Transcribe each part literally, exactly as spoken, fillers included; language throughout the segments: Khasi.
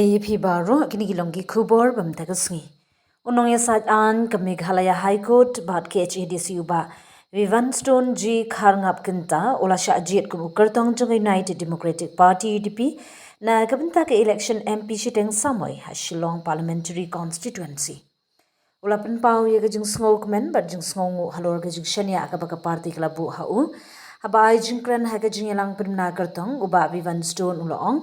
Ïa phi baroh, kine ki long ki khubor ba mynta ka sngi. U nongïasaid aiñ ka Meghalaya High Court bad K H A D C u Bah Vivian Stone G Kharngap Kynta u la shah jied kum u kyrtong jong ka United Democratic Party, U D P, na ka bynta ka election M P shiteng samoi ha Shillong Parliamentary Constituency. U la pynpaw ïa ka jingsngewkmen bad jingsngewnguh halor ka jingshaniah kaba ka party ka la buh ha u. Haba ai jingkren ha ka jingïalang pynbna kyrtong, u Bah Vivian Stone u la ong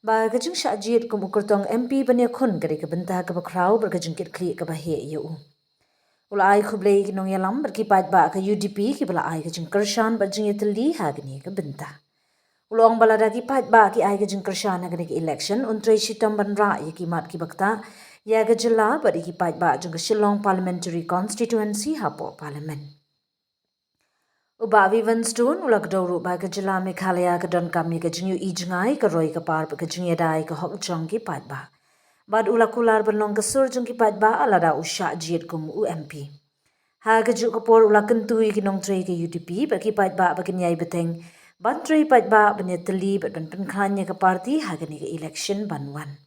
ba ka jingshah jied kum u kyrtong M P ban ïakhun ka dei ka bynta kaba khraw bad ka jingkitkhlieh kaba heh ïa u. U la ai khublei ïa ki nongïalam bad ki paidbah ka U D P kiba la ai ka jingkyrshan bad jingïatylli ha kane ka bynta. U la ong ba lada ki paidbah ki ai ka jingkyrshan ha kane ka election, un trei shitom ban rah ïa ki mat kiba ktah ïa ka jylla bad ïa ki paidbah jong ka Shillong Parliamentary Constituency hapoh Parliament. U Bah Vivian Stone u la kdew ruh ba ka jylla Meghalaya ka donkam ïa ka jingïohi jngai, ka roi ka par bad ka jingïada ïa ka hok jong ki paidbah. Bad u la kular ban long ka sur jong ki paidbah lada u shah jied kum u M P. Ha kajuh ka por u la kyntu ïa ki nongtrei ka U D P bad ki paidbah ba kin ïai bteng ban trei paidbah, ban ïatylli bad ban pynkhlaiñ ïa ka party ha kane ka election ban wan.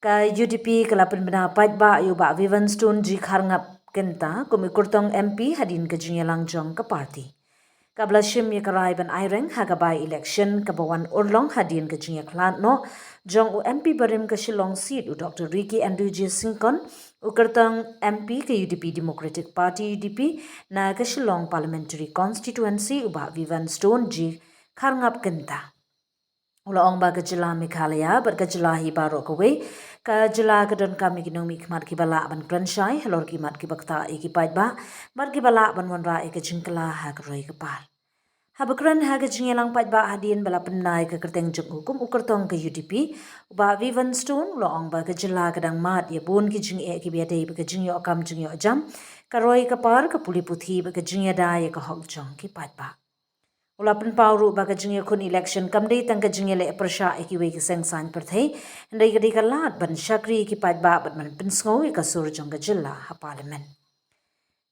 Ka U D P ka la pynbna paidbah ïa u Bah Vivian Stone G Kharngap Kynta kum u kyrtong M P hadien ka jingïalang jong ka party. Kaba la shim ïa ka rai ban aireng ha ka by-election kaba wan urlong hadien ka jingïakhlad noh jong u M P barim ka Shillong seat, u Doctor Ricky Andrew J Syngkon, u kyrtong M P ka U D P Democratic Party, U D P, na ka Shillong Parliamentary Constituency, u Bah Vivian Stone G Kharngap Kynta. U la ong ba ka jylla Meghalaya bad ka jylla hi baroh kawei, ka jylla ka donkam ïa ki nongmihkhmat kiba lah ban kren shai halor ki mat kiba ktah ïa ki paidbah bad kiba lah ban wanrah ïa ka jingkylla ha ka roi ka par. Haba kren ha ka jingïalang paidbah hadien ba la pynbna ïa ka kyrteng jong u kum u kyrtong ka U D P, u Bah Vivian Stone u la ong ba ka jylla ka dang mad ïa bun ki jingeh kiba ïadei bad ka jingïoh kam jingïoh jam, ka roi ka par, ka pule puthi bad ka jingïada ïa ka hok jong ki paidbah. U la pynpaw ruh ba ka jingïakhun election kam dei tang ka jingïaleh pyrshah ïa kiwei ki seng saiñ pyrthei, hynrei ka dei ka lad ban shakri ïa ki paidbah bad ban pynsngew ïa ka sur jong ka jylla ha Parliament.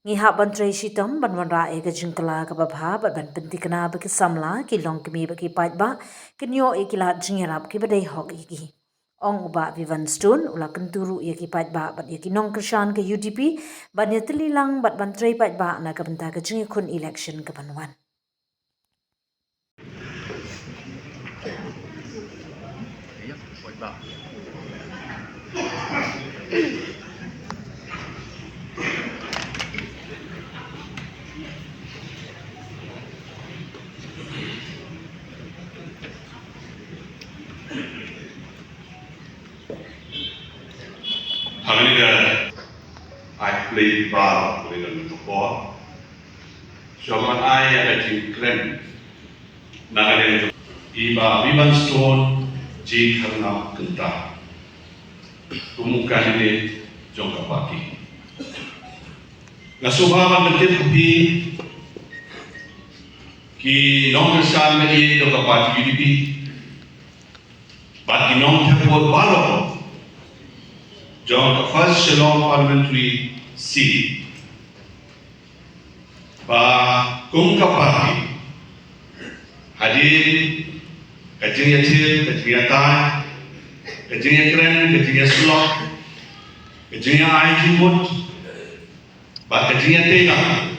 Ngi hap ban trei shitom ban wanrah ïa ka jingkylla kaba bha bad ban pynthikna ba ki samla, ki longkmie bad ki paidbah kin ïoh ïa ki lad jingïarap kiba dei hok ïa ki. Ong u Bah Vivian Stone u la kyntu ruh ïa ki paidbah bad ïa ki nongkyrshan ka U D P ban ïatylli lang bad ban trei paidbah na ka bynta ka jingïakhun election kaban wan. Hangne ka ai khublei ba khublei ka por. Shuwa ban ai ïa ka jingkren na ka liang jong i Bah Vivian Stone G Kharngap Kynta kum u candidate jong ka party. Nga sngewbha ban pyntip ha phi ki nongkyrshan ba ïeit jong ka party U D P bad ki nongthep vote baroh jong ka First Shillong Parliamentary Seat ba kum ka party, hadien ka jingïathir, ka jingïatai, ka jingïakren, ka jingïasyllok, ka jingïa-ai jingmut bad ka jingïatei lang,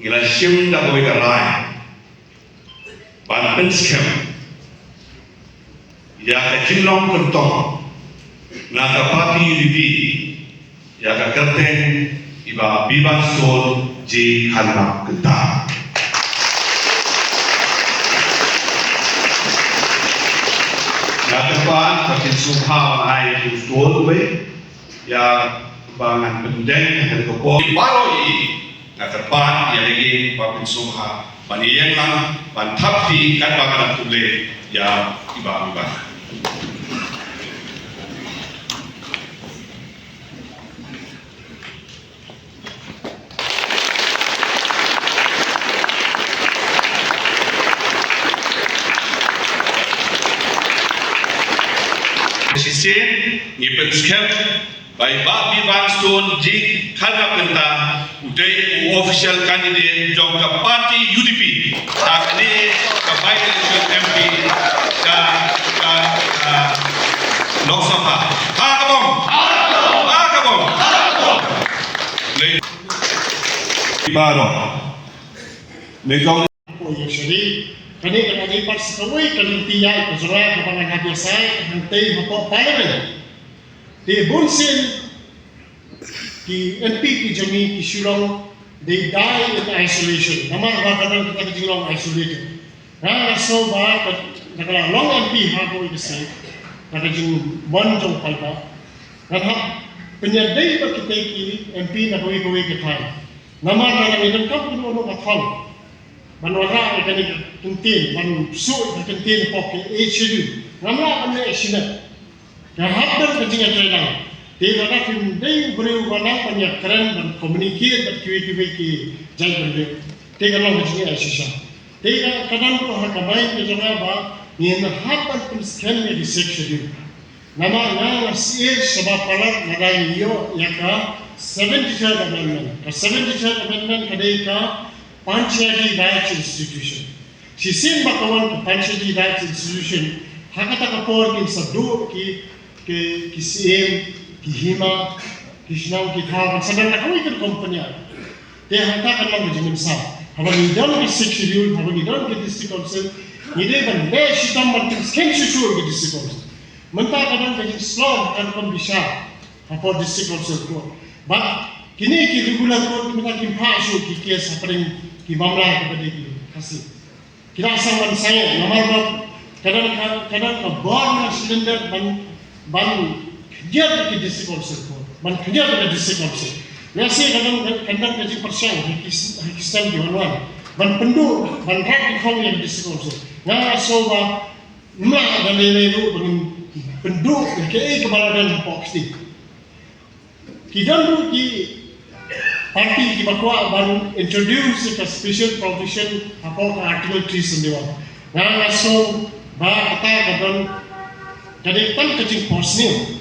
ngi la shim da kawei ka rai ban pynskhem ïa ka jinglong kyrtong na ka party U D P ïa ka kyrteng i Bah Vivian Stone G Kharngap Kynta. Nga kyrpad ba kin sngewbha ban ai u Stone wei ïa ba ngan pyndeng ha ka por baroh i nga kyrpad ïa lei ba phin sngewbha ban ïeng lang ban thap kti katba nga dang khublei ïa i Bah Vivian. Shisien ngi pynskhem ba i Bah Vivian Stone G Kharngap Kynta u dei u official candidate jong ka party U D P ha kane ka by-election M P ka, ka, ka Lok Sabha. Ha ka bom. Ha ka bom. Lei. Baroh. Lei kong. Ko ïa shari. Kane ka dei pat sa kawei ka lynti ïaid ka jong nga kaba ngan hap ïa sai hangtei hapoh Parliament. Te bun sien ki M P ki jong ngi ki shu long, they die in isolation. Namar ba ka dang kata ka jinglong isolated. Nga nga sngew ba ka, da ka la long M P ha kawei ka state, da ka jingbon jong paidbah, ngan hap pynïadei bad kita ki M P na kawei kawei ka thaiñ. Namar ba ngi donkam kano kano ka thong ban wanrah ïa kane ka kyntien, ban shu ïa ka kyntien hapoh ka Eighth Schedule. Ngam lah ban leh shimet. Ka hap ban ka jingïatreilang. Te lada phim dei u briew uba nang ban ïakren, ban communicate bad kiwei kiwei ki jaitbynriew, te ka long ka jingïashisha. Te ka, ka don ruh ha ka mind ka jong nga ba ngin hap ban pynskhem ïa ki Sixth Schedule. Namar nga nga sngewsih sha ba palat lada ngi ïoh ïa ka seventy-third Amendment. Ka seventy-third Amendment ka dei ka Panchayati Raj Institution. Shisien ba ka wan ka Panchayati Raj Institution, ha kata ka por kin sa duh ki, ki, ki siem, ki hima, ki shnong, ki thaw, kan sa don ha kawei ka rukom pynïaid. Te hangta kan long ka jingmynsaw. Haba ngi don ka Sixth Schedule, haba ngi don ka District Council, ngi dei ban leh shitom ban pynskhem shuh shuh ka District Council. Mynta ka don ka jingslong ka rukom bishar hapoh District Council Court. Bad kine ki regular court mynta kim phah shuh ki case hapdeng ki mamla kiba dei ki Khasi. Ki la sah ban sangeh namar ba ka don ka, ka don ka bor na cylinder ban, ban khyndiat ki District Council Court, ban khyndiat ka District Council. Lehse ka don ka, ka don ka jingpyrshang ha ki, ha ki snem ki wan wan ban pynduh, ban rat ki khong ïa ka District Council. Nga nga sngew ba Ym lah da lei lei ruh ba ngin pynduh ïa kaei kaba la don hapoh kti. Ki don ruh ki party kiba kwah ban introduce ka special provision hapoh ka Article three seventy-one. Nga nga sngew ba kata ka don ka dei tang ka jingphohsniew.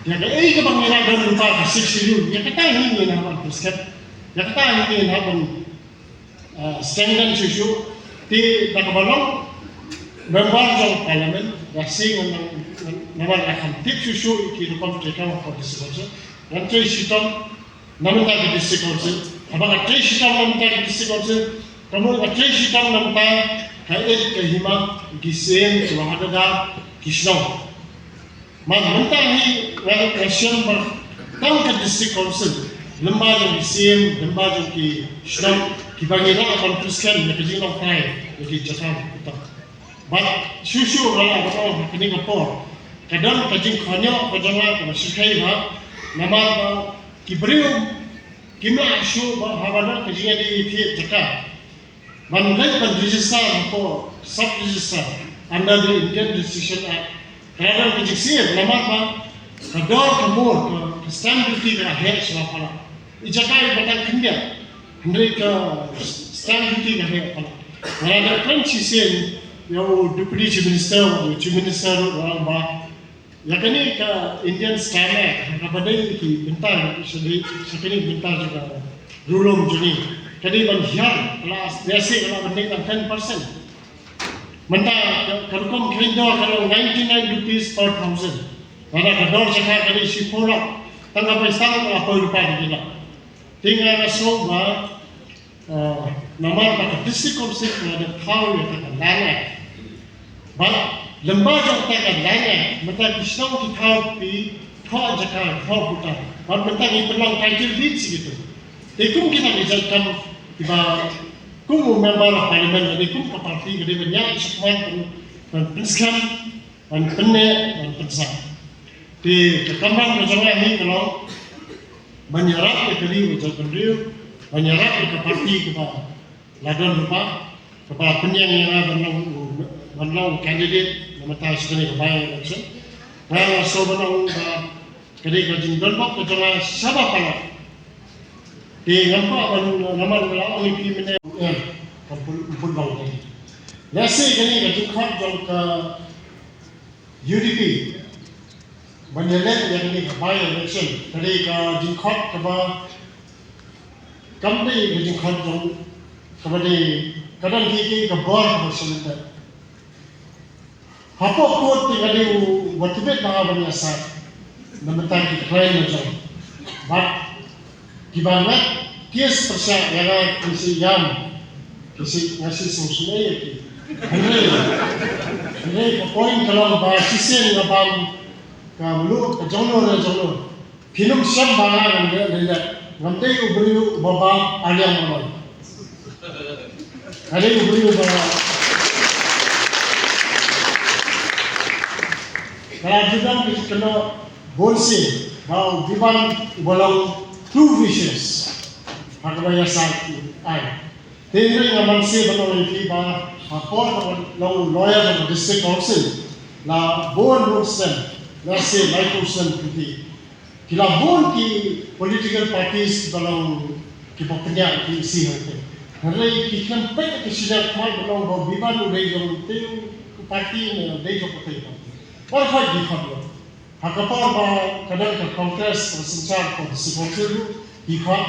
Ïa kaei kaba ngi la don lypa ka Sixth Schedule, ïa kata hi ngin hap ban pynskhem. Ïa kata hi ngin hap ban Ah, strengthen shuh shuh. Te da kaba long member jong parliament, nga sngew ngan, ngan, namar nga kham tip shuh shuh ïa ki rukom trei kam hapoh district council. Ngan trei shitom na bynta ka district council. Haba nga trei shitom na bynta ka district council, ka mut nga trei shitom na bynta ka ïeit ka hima, ki siem, ki wahadadar, ki shnong. Mar mynta hi nga, nga shem ba tang ka district council, lyngba jong ki siem, lyngba jong ki shnong, kiba ngi lah ban pynskhem ïa ka jinglong trai ïa ki jaka kiba tam. Bad shuh shuh nga lah ban ong ha kane ka por, ka don ka jingkhynñiuh ka jong nga kaba shyrkhei ba, namar ba ki briew kim lah shuh ba haba don ka jingïadei ïa ki jaka ban leit ban register hapoh sub register under the Indian Registration Act. Ka la don ka jingsngewsih namar ba ka dor ka mur ka, ka stamp duty ka la heh sha la palat. I jaka iba tang khyndiat hynrei ka stamp duty ka heh palat. Nga la dep kren shisien ïa u Deputy Chief Minister, u Chief Minister ruh u ong ba ïa kane ka Indian Stamp Act, kaba dei ki bynta, sha dei, sha kane ka bynta jong ka rukom jong ngi. Ka dei ban hiar, ka la, biasa ka la ban dei tang ten percent. Mynta ka, ka rukom khein dor ka long ninety-nine rupees per thousand. Lada ka dor jaka ka dei shiphew lak, tang ka pisa ka la poi lypa da ki lak. Te nga nga sngew ba Ah, namar ba ka district council ka la dep thaw ïa ka Land Act. Bad lyngba jong ka Land Act, mynta ki shnong ki thaw ki thoh jaka, thoh quota. Bad mynta ngi pynlong title deed sha kito. Te kum kita ki jait kam kiba kum u member of parliament lane kum ka party ka dei ban ïaid shakhmat ban, ban pynskhem, ban pynneh, ban pynsah. Te ka kamram ka jong nga hi ka long ban ïarap ïa kane ka jaitbynriew, ban ïarap ïa ka party kaba la don lypa, kaba la pynïeng ïa nga ban long, ban long candidate na mynta sha kane ka by-election. Nga nga sngew ban ong ba ka dei ka jingdon bok ka jong nga sha ba palat. Te ngam kwah ban namar ba la ong ïa phi mynne, eh, ka pun, pun long te. Lehse kane ka jingkhot jong ka U D P ban ïaleh ïa kane ka by-election, ka dei ka jingkhot kaba kam dei ka jingkhot jong, kaba dei ka dang ki, ki ka bor kaba sngewthuh. Hapoh court te ka dei u Ba tbit ba nga ban ïasaid na bynta ki khlaiñ la jong. Bad kiba ngat kies pyrshah ïa nga ki shu ïam, ki shu, nga shu sngewsynei ïa ki. Hynrei, hynrei ka point ka long ba shisien nga bam ka mluh ka jong no na jong no. Phin ym shem ba nga ngan leh lyndet. Ngam dei u briew uba bam aliang mano. Nga dei u briew uba, nga la ju don ki kynnoh bun sien ba u Biban uba long too vicious ha kaba ïasaid ai. Te hynrei nga mangsa ban ong ïa phi ba ha por ba nga long lawyer jong ka District Council, la bun bun snem, la shisien laiphew snem kynti, ki la bun ki political parties kiba long kiba pynïaid ki E C hangtei. Hynrei ki khlem peit ki shynrang khmat ban ong ba u Biban u dei jong utei u party ne u dei jong katei u party. Baroh khoit ki khot ïa. Ha ka por ba ka don ka Congress ka synshar ka District Council ruh ki khot.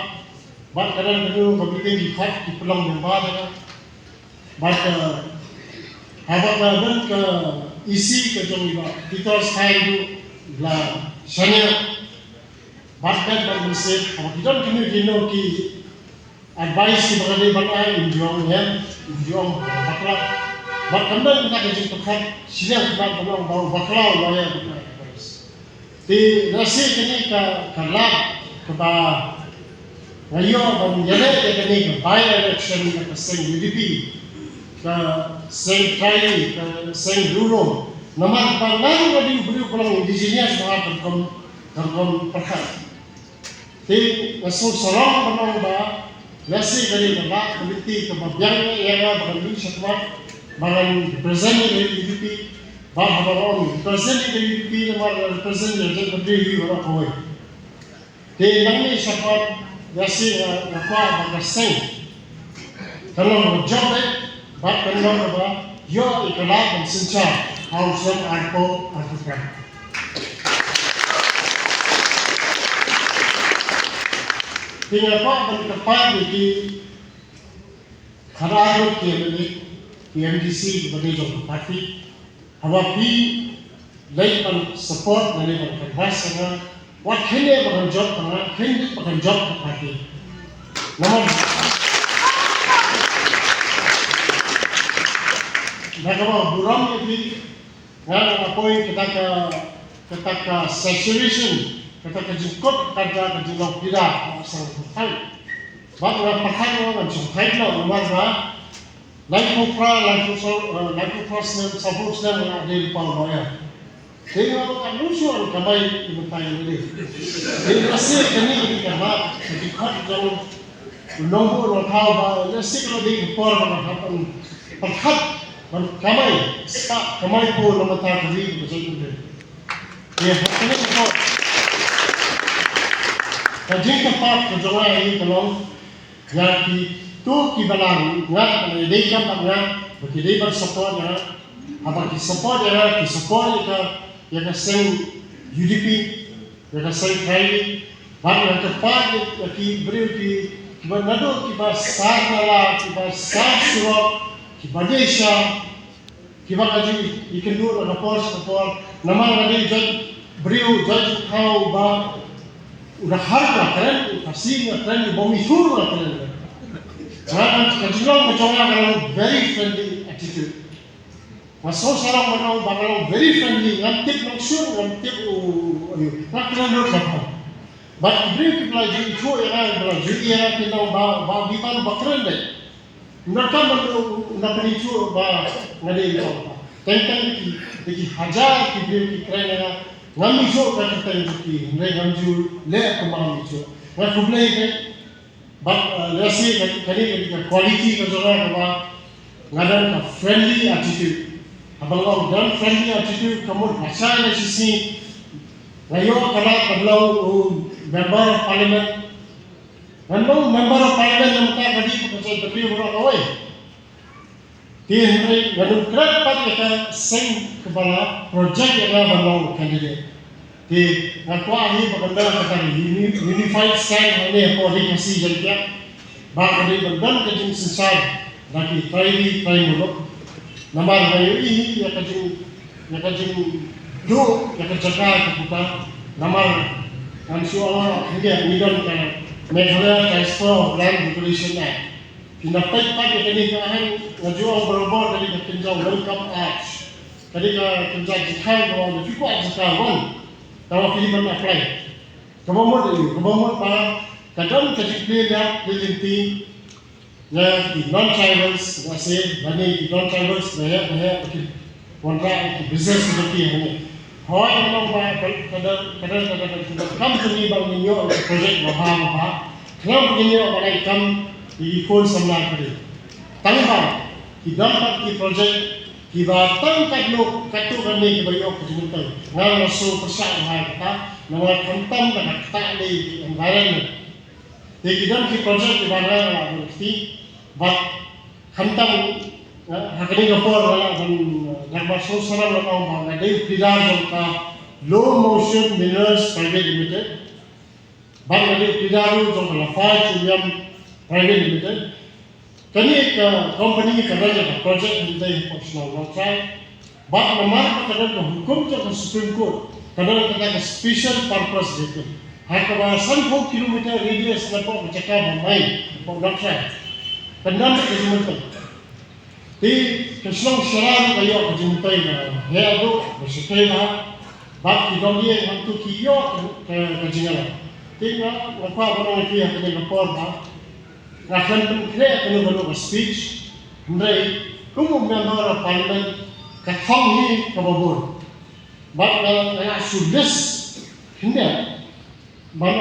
Bad ka don kano ka meeting ki khot, ki pynlong member da ka. Bad ka, haba ka don ka E C ka jong i Bah Peters Kharlai ruh la shaniah. Bad ka don ka message, haba ki don kino kino ki advice kiba ka dei ban ai, un ju ong em, un ju ong bakla. Bad kam don kata ka jingpyrkhat shiliang kaba ban ong ba u bakla u lawyer ban ai advice. Te lehse kane ka, ka lad kaba nga ïoh ban ïaleh ïa kane ka by-election na ka seng U D P, ka seng Trai, ka seng Riewlum. Namar ba nga ruh nga dei u briew ba long indigenous ba ha ka rukom, ka rukom pyrkhat. Te nga sngewsarong ban ong ba lehse kane ka lad ka lynti kaba biang ïa nga ba ngan mih shakhmat ba ngan represent ïa ka U D P, ba haba nga ong represent ïa ka U D P namar nga represent ïa ka jaitbynriew hi baroh kawei. Te nangne shakhmat lehse nga, nga kwah ba ka seng kan long kaba jop beit bad kan long kaba ïoh ïa ka lad ban synshar ha u snem arphew arphew phra. Te nga kwah ban kyrpad ïa ki khadar ngut ki M L A, ki M D C kiba dei jong ka party. Haba phi leit ban support lane ban canvass ïa nga, wat khein leh ba kan jop ïa nga, khein leh ba kan jop ïa ka party. Namar da kaba burom ïa phi, nga nga poi kata ka, kata ka saturation, kata ka jingkut ka, kata ka jinglong pida, nga sngewthuh. Bad nga pyrkhat nga ngan shongthait noh namar ba laiphew phra, laiphew saw, eh, laiphew phra snem, sawphew snem nga dei lypa u lawyer. Te nga ong katno shuh ngan kamai na bynta ïa lade. Te lehse kane ka dei ka mat, ka dei ka khot jong u nongbuh nongthaw ba lehse ka la dei ka por ba nga hap ban pyrkhat ban kamai, start kamai ko na bynta ka ri ka jong u. Te ha kane ka por ka jingkyrpad ka jong nga ïa ka long ïa kito kiba la ngat, kiba la dei kam bad nga, ba ki dei ban support ïa nga. Haba ki support ïa nga, ki support ïa ka, ïa ka seng U D P, ïa ka seng Trai. Bad nga kyrpad ïa, ïa ki briew ki, kiba naduh kiba sar nala, kiba sar surok, kiba dei sha, kiba ka ju ïakynduh na ka por sha ka por. Namar nga dei jait briew, jait jingthaw ba u Dkhar u la kren, u Khasi u la kren, u Bhumi Thaw u la kren. Nga, ka jinglong ka jong nga ka long very friendly attitude. Nga sngewsarong ban ong ba ka long very friendly, ngam tip nongshun, ngam tip u, u, u, nga kren lut ba ka. Bad ki briew kiba la ju ithuh ïa nga, kiba la ju ïa nga, ki ong ba, ba u Biban ba kren dei. Nga kam ban u, nga pynithuh ba nga dei u Biban. Teng teng ki, ki hajar ki briew ki kren ïa nga, ngam ithuh ka kyrteng jong ki, hynrei ngam ju leh kumba ngam ithuh. Nga khublei ïa ki. Bad, eh, lehse ka, kane ka dei ka quality ka jong nga kaba nga don ka friendly attitude. Haba nga ong don friendly attitude ka mut ba shai na shisngi nga ïoh ka lad ban long u member of parliament. Ngan long member of parliament na bynta ka ri bad ka jaitbynriew baroh kawei. Te hynrei nga dang kren pat ïa ka seng kaba la project ïa nga ban long candidate. Te nga kwah hi ba kan don kata ka uni-, unified stand hangne hapoh Ri Khasi Jaiñtia. Ba ka dei ban don ka jingsynshar na ki trai ri trai muluk. Namar nga ïohi hi ïa ka jing, ïa ka jing Duh ïa ka jaka ka puta, namar ngan shu ong, ngi don ka Meghalaya Transfer of Land Regulation Act. Phi na peit pat ïa kane ka aiñ, nga ju ong barabor, kane ka kynja welcome urge, kane ka kynja jingkhang ba wan, phi kwah jaka wan, tangba phi dei ban apply. Kaba mut ïa u, kaba mut ba ka don ka jingplie lad plie lynti na ki non-tribals, nga sngew lane ki non-tribals ba heh ba heh ba ki wanrah ki business ba ki hangne. Hooid, nga ong ba ka don, ka don, ka don, ka don kam kane ba ngin ïoh ka project ba bha ba bha. Khnang ba ngin ïoh ba lai kam ïa ki khun samla ka ri. Tangba ki don pat ki project kiba tang katno katto katne kiba ïoh ka jingmyntoi. Nga nga sngew pyrshah ba hooid kata, namar khamtam da ka ktah lei environment. Te ki don ki project kiba nga nga lah ban kti, bad khamtam, eh, ha kane ka por nga lah ban, eh, dang ba sngewsarong nga ong ba nga dei u pleader jong ka Low Motion Minerals Private Limited, bad nga dei u pleader ruh jong ka Lafai Chungnam Private Limited. Kane ka company ka run ïa ka project hynrei hapoh shnong Nongtrai. Bad namar ba ka don ka hukum jong ka Supreme Court, ka don kata ka special purpose vehicle. Ha kaba sanphew kilometer radius napoh ka jaka ba mine, napoh Nongtrai. Ka don ka jingmyntoi. Te ka shnong Shara ruh ka ïoh ka jingmyntoi ba heh haduh, ba shyrkhei bha. Bad ki don ïa hangto ki ïoh ka, ka, ka jingïalam. Te nga, nga kwah ban ong ïa phi ha kane ka por ba nga khlem pynkhreh kano kano ka speech, hynrei kum u member of parliament ka thong hi kaba bun. Bad nga, nga shu list khyndiat ban